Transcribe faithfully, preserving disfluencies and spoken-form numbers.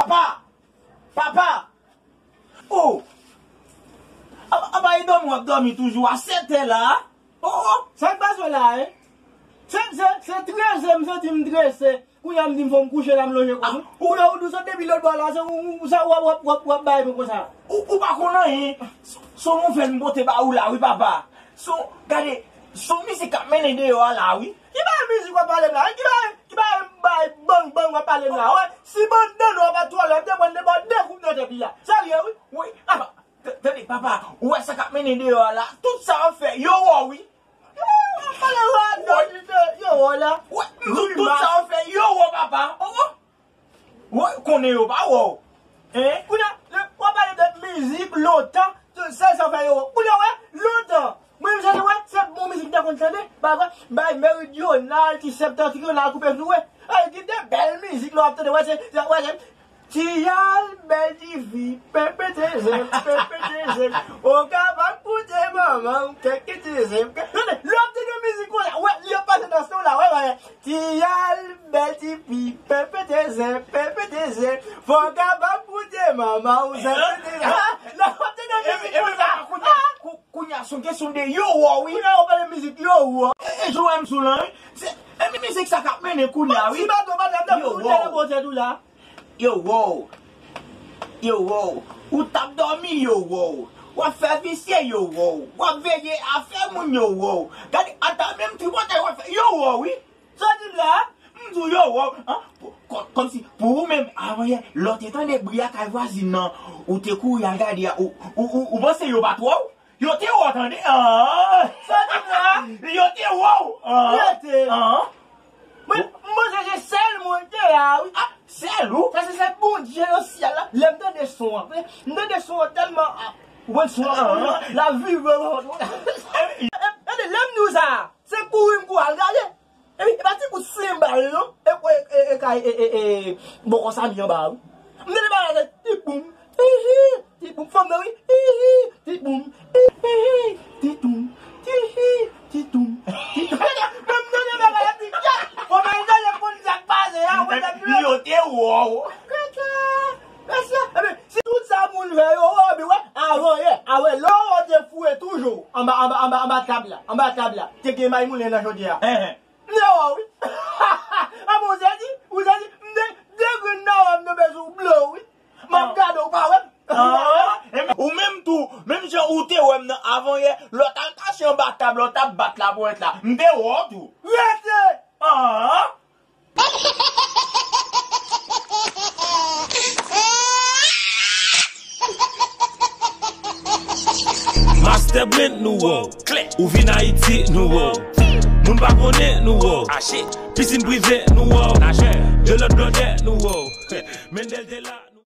Papa! Papa! Oh! Apa, apa e dòmi w ap dòmi toujou a sèt è la? Oh, oh! Sa k pase w la, en? Se, se, se trese, m santi m trese. Kounye a m di m fò m kouche la, m lonje kò m. Ou la, ou di w sot depi lòt bò la, se ou, ou, sa w ap, w ap, w ap, w ap bay mwen konsa. Ou, ou pa konn anyen. S-, son nouvèl m pote ba ou la, wi, papa. Son, gade, son mizik k ap mennen deyò a la, wi. Ki bagay mizik w ap pale m la? Ki bagay, ki bagay bay bang bang w ap pale m la? Wè, si bandanna w pa t twò lè, m te pran de bò de koup nan tèt li la. Serye, wi. Wi, apa, t-, tande, papa, ou wè sa k ap mennen deyò a la? Tout sa w ap fè, yo wè w, wi. Yo, w ap pale radòt, yo wè w la. Wi, tout, tout sa w ap fè, yo wè w, papa. Oh, oh. Woy, konnen yo pa wè w. Hein? Kounye a, lè w ap pale de mizik lontan, tout sa, sa fè yo. Kounye a, wè, lontan. Mwen, m sonje, wè, se bon mizik m te konn tande. Bagay, bay Meridional, ti Septentrional, koupe sou, wè. Ay, ki de bèl mizik, lè w ap tande, wè, se, se, wè, se, ti al bèl ti fi, pèpètezèm, pèpètezèm. Ou kapab koute manman w, kèkètezèm. Tande, lè w ap tande mizik konsa, wè, li ap pase nan son la, wè, wè. Ti al bèl ti fi, pèpètezèm, pèpètezèm. Fò w kapab koute manman w, zèpètezèm. Ah, lè w ap tande mizik konsa. Kounye a, son kesyon de yo wè w, wi. Kounye a, w pale mizik yo wè w. E, e, Joel m sou lan, wi. Se, e, mizik sa k ap mennen kounye a, wi. Ti bato, bato, ap koute nan pwojè tou la. Yo, wow. Yo, wow. Ou t ap dòmi, yo, wow. W ap fè visye, yo, wow. W ap veye afè moun, yo, wow. Gade, ata menm tripotay w ap fè, yo, wow, wi. Sa w di m la? M di w, yo, wow. An? Kò-, kòmsi, pou ou menm, avan yè, lè w te tande bri a kay vwazin nan, ou te kouri al gade a, ou, ou, ou, ou panse yo pa t wè w? Yo te wè w, tande? An! Sa w di m la? Yo te wè w! An! Yo te. An! Mwen, m panse se sèl mwen te a, wi. Ah, sèl ou? Sa se sèl Bondye nan syèl la. Lè m tande son an, m tande son an tèlman, ah, ou konn son an, ah, la vibre. Gade, lè m di w sa, se kouri m kouri al gade. Epi, e pa ti kout senbal, non. E, e, e, e, kay, e, e, e, bòkò Samy anba a, wi. M tande bagay la, ti boum, hihi, ti boum, fanm nan, wi, hihi, ti boum, hihi, ti toum, hihi, ti toum, ti toum. Men m tande bagay la, ti kèt. Fò m al tande konn sa k pase a, wè, tèt mwen. Yo te wè w. Kèt la. Mesye, epi, si tout sa moun fè yo, yo, bi, wè, avan yè, avan, lè w te foure toujou, anba, anba, anba, anba tab la, anba tab la, te gen may moulen nan chodyè a. Enhen. M te wè w, wi. A bon, w sezi, ou sezi, m te, de grenn nan wè m tonbe sou blo, wi. M ap gade w pa wè m. Ah, e men, ou menm tou, menm jan ou te wè m nan avan yè, lè w t al kache anba tab la, w t ap bat laponyèt la. M te wè w tou. Rete! Ah! Master Brand nou wè w. Ou vin Ayiti nou wè w. Moun pa konnen nou wè w. Pisin prive nou wè w. De lòt blòdè nou wè w. Mendel te la.